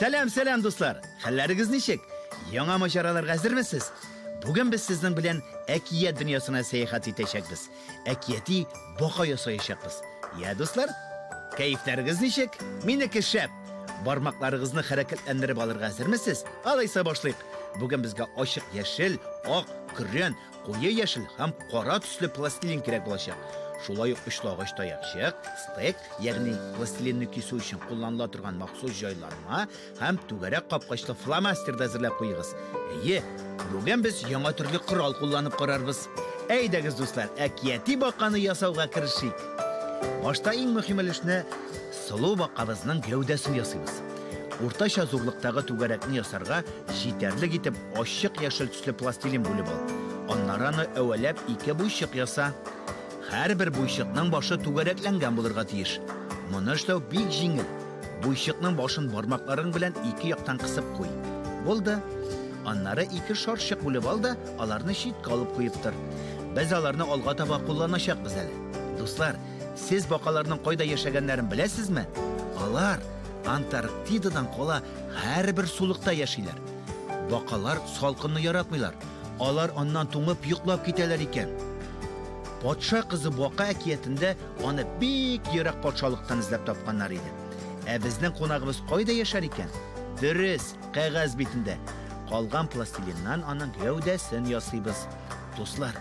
Сәлам, сәлам, дуслар! Хәлләрегез ничек? Яңа маҗараларга әзермесез? Бүген без сезнең белән әкият дөньясына сәяхәт итәчәкбез. Әкияти бака ясаячакбыз. Я, дуслар, кәефләрегез ничек? Минеке шәп! Бармакларыгызны хәрәкәтләндереп алырга әзермесез? Алайса башлыйк. Бүген безгә ачык яшел, ак, көрән, куе яшел һәм кара төсле пластилин кирәк булачак. Шулай ук очлы агач таякчык, стек, ягъни пластилинны кисү өчен кулланыла торган махсус җайланма һәм түгәрәк капкачлы фломастер да әзерләп куегыз. Әйе, бүген без яңа төрле корал кулланып карарбыз. Әйдәгез, дуслар, әкияти баканы ясауга керешик. Башта иң мөһим өлешне сылу бакабызның гәүдәсен ясыйбыз. Уртача зурлыктагы түгәрәкне ясарга җитәрлек итеп ачык яшел төсле пластилин бүлеп ал. Аннары аны әвәләп ике буйчык яса. Һәрбер буйчыкның башы түгәрәкләнгән булырга тиеш. Моны эшләү бик җиңел. Буйчыкның башын бармакларың белән ике яктан кысып куй. Булды. Аннары ике шарчык бүлеп ал да, аларны читкә алып куеп тор. Без аларны алга таба кулланачакбыз әле. Дуслар, сез бакаларның кайда яшәгәннәрен беләсезме? Алар Антарктидадан кала һәрбер сулыкта яшиләр. Бакалар салкынны яратмыйлар. Алар аннан туңып йоклап китәләр икән. Патша кызы Бака әкиятендә аны бик ерак патшалыктан эзләп тапканнар иде. Ә безнең кунагыбыз кайда яшәр икән? Дөрес, кәгазь битендә. Калган пластилиннан аның гәүдәсен ясыйбыз. Дуслар,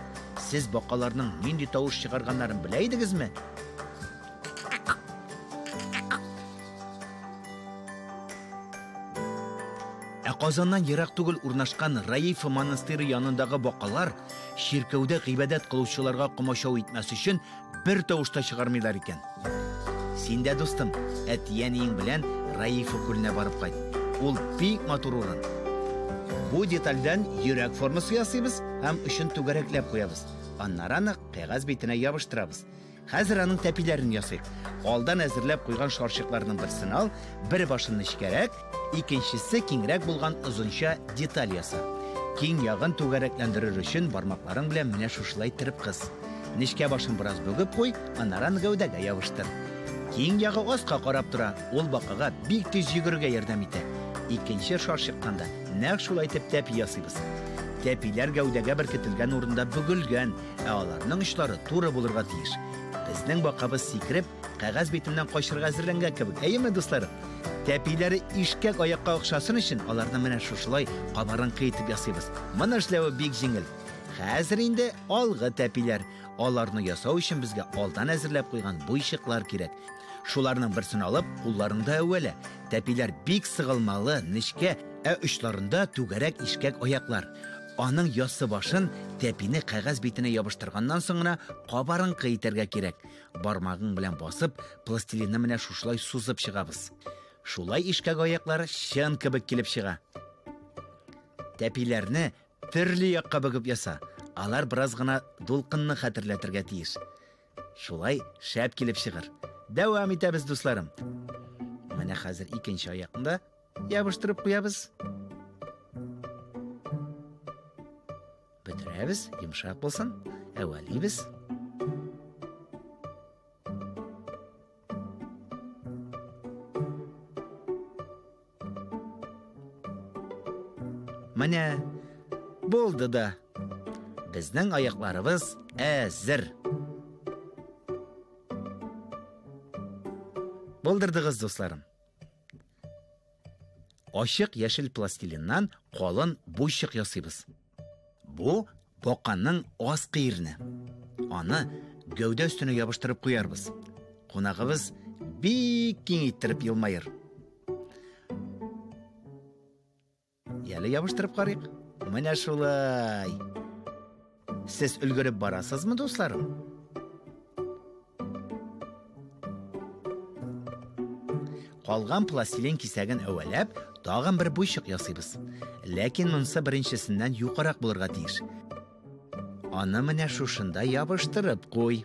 сез бакаларның нинди тавыш чыгарганнарын белә идегезме? Ә Казаннан ерак түгел урнашкан Раифа монастыре янындагы бакалар чиркәүдә гыйбадәт кылучыларга комачау итмәс өчен бер тавыш та чыгармыйлар икән. Син дә, дустым, әти-әниең белән Раифа күленә барып кайт. Ул бик матур урын. Бу детальдән йөрәк формасы ясыйбыз һәм очын түгәрәкләп куябыз. Аннары аны кәгазь битенә ябыштырабыз. Хәзер аның тәпиләрен ясыйк. Алдан әзерләп куйган шарчыкларның берсен ал, бер башын нечкәрәк, икенчесе киңрәк булган озынча деталь яса. Киң ягын түгәрәкләндерер өчен бармакларың белән менә шушылай иттереп кыс. Нечкә башын бераз бөгеп куй, аннары аны гәүдәгә ябыштыр. Киң ягы аска карап тора, ул бакага бик тиз йөгерергә ярдәм итә. Икенче шарчыктан да нәкъ шулай итеп тәпи ясыйбыз. Тәпиләр гәүдәгә беркетелгән урында бөгелгән, Ә аларның очлары туры булырга тиеш. Безнең бакабыз сикереп, кәгазь битеннән качырга әзерләнгән кебек, әйеме, дусларым? Тәпиләре ишкәк аякка охшасын өчен аларны менә шушылай кабарынкы итеп ясыйбыз. Моны эшләве бик җиңел. Хәзер инде алгы тәпиләр. Аларны ясау өчен безгә алдан әзерләп куйган буйчыклар кирәк. Шуларның берсен алып, кулларыңда әүвәлә. Тәпиләр бик сыгылмалы, нечкә, ә очларында түгәрәк ишкәк аяклар. Аның яссы башын тәпине кәгазь битенә ябыштырганнан соң гына кабарынкы итәргә кирәк. Бармагың белән басып, пластилинны менә шушылай сузып чыгабыз. Шулай ишкәк аяклары чын кебек килеп чыга. Тәпиләрне төрле якка бөгеп яса. Алар бераз гына дулкынны хәтерләтергә тиеш. Шулай шәп килеп чыгыр. Дәвам итәбез, дусларым. Менә хәзер икенче аякны да ябыштырып куябыз. Бетерәбез, йомшак булсын, әвәлибез. Менә булды да. Безнең аякларыбыз әзер. Булдырдыгыз, дусларым. Ачык яшел пластилиннан калын буйчык ясыйбыз. Бу баканың аскы ирне. Аны гәүдә өстенә ябыштырып куярбыз. Кунагыбыз бик киң иттереп елмаер. Яле ябыштырып карыйк. Менә шулай. Сез өлгереп барасызмы, дусларым? Калган пластилин кисәген әвәләп, тагын бер буйчык ясыйбыз. Ләкин монысы беренчесеннән юкарак булырга тиеш. Аны менә шушында ябыштырып куй.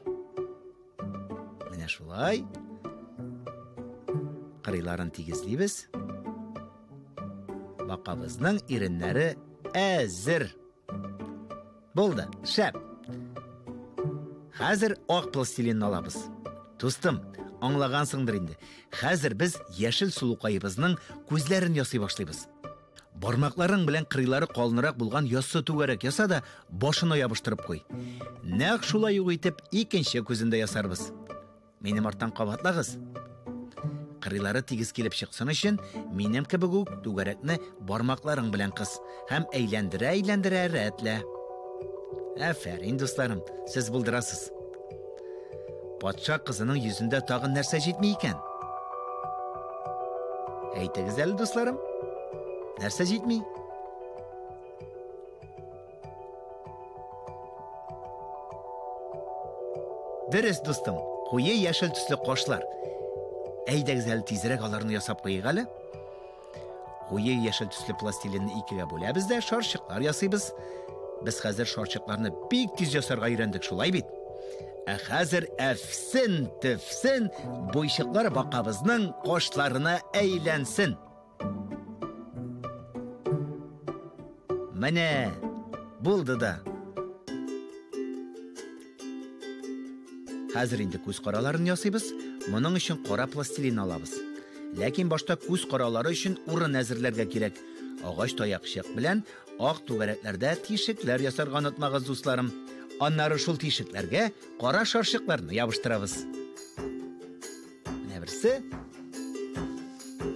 Менә шулай. Кырыйларын тигезлибез. Бакабызның иреннәре әзер. Булды, шәп. Хәзер ак пластилинны алабыз. Дустым, Аңлагансыңдыр инде. Хәзер без яшел сылукаебызның күзләрен ясый башлыйбыз. Бармакларың белән кырыйлары калынрак булган яссы түгәрәк яса да, башына ябыштырып куй. Нәкъ шулай ук итеп икенче күзен дә ясарбыз. Минем арттан кабатлагыз. Кырыйлары тигез килеп чыксын өчен, минем кебек үк түгәрәкне бармакларың белән кыс һәм әйләндерә-әйләндерә рәтлә. Афәрин, дусларым, сез булдырасыз. Патша кызының йөзендә тагын нәрсә җитми икән? Әйтегез әле, дусларым. Нәрсә җитми? Дөрес, дустым, куе яшел төсле кашлар. Әйдәгез әле тизрәк аларны ясап куйыйк әле. Куе яшел төсле пластилинны икегә бүләбез дә шарчыклар ясыйбыз. Без хәзер шарчыкларны бик тиз ясарга өйрәндек, шулай бит? Ә хәзер әфсен төфсен буйчыклар бакабызның кашларына әйләнсен. Менә булды да. Хәзер инде күз караларын ясыйбыз. Моның өчен кара пластилин алабыз. Ләкин башта күз каралары өчен урын әзерләргә кирәк. Агач таякчык белән ак түгәрәкләрдә тишекләр ясарга онытмагыз, дусларым. Аннары шул тишекләргә кара шарчыкларны ябыштырабыз. Менә берсе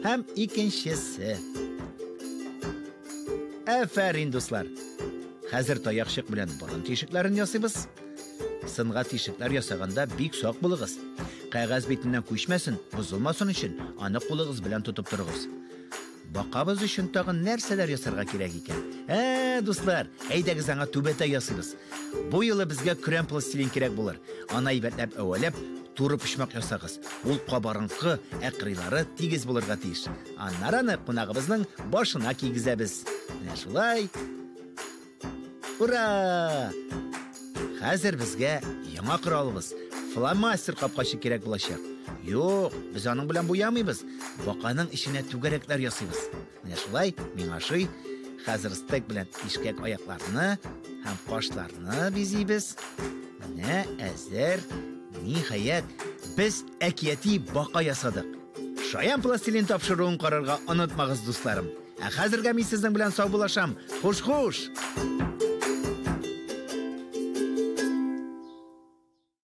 һәм икенчесе. Афәрин, дуслар! Хәзер таякчык белән борын тишекләрен ясыйбыз. Сынга тишекләр ясаганда бик сак булыгыз. Кәгазь битеннән күчмәсен, бозылмасын өчен аны кулыгыз белән тотып торыгыз. Бакабыз өчен тагын нәрсәләр ясарга кирәк икән? Ә, дуслар, әйдәгез аңа түбәтәй ясыйбыз. Бу юлы безгә көрән пластилин кирәк булыр. Аны әйбәтләп әвәләп, туры почмак ясагыз. Ул кабарынкы, ә кырыйлары тигез булырга тиеш. Аннары аны кунагыбызның башына кигезәбез. Менә шулай. Ура! Хәзер безгә яңа коралыбыз, фломастер капкачы кирәк булачак. Юк, без аның белән буямыйбыз. Баканың эченә түгәрәкләр ясыйбыз. Менә шулай, миңа ошый. Хәзер стек белән ишкәк аякларны һәм кашларны бизибез. Менә әзер. Ниһаять, без әкияти бака ясадык. Шаян пластилин тапшыруын карарга онытмагыз, дусларым. Ә хәзергә мин сезнең белән саубуллашам. Хуш-хуш!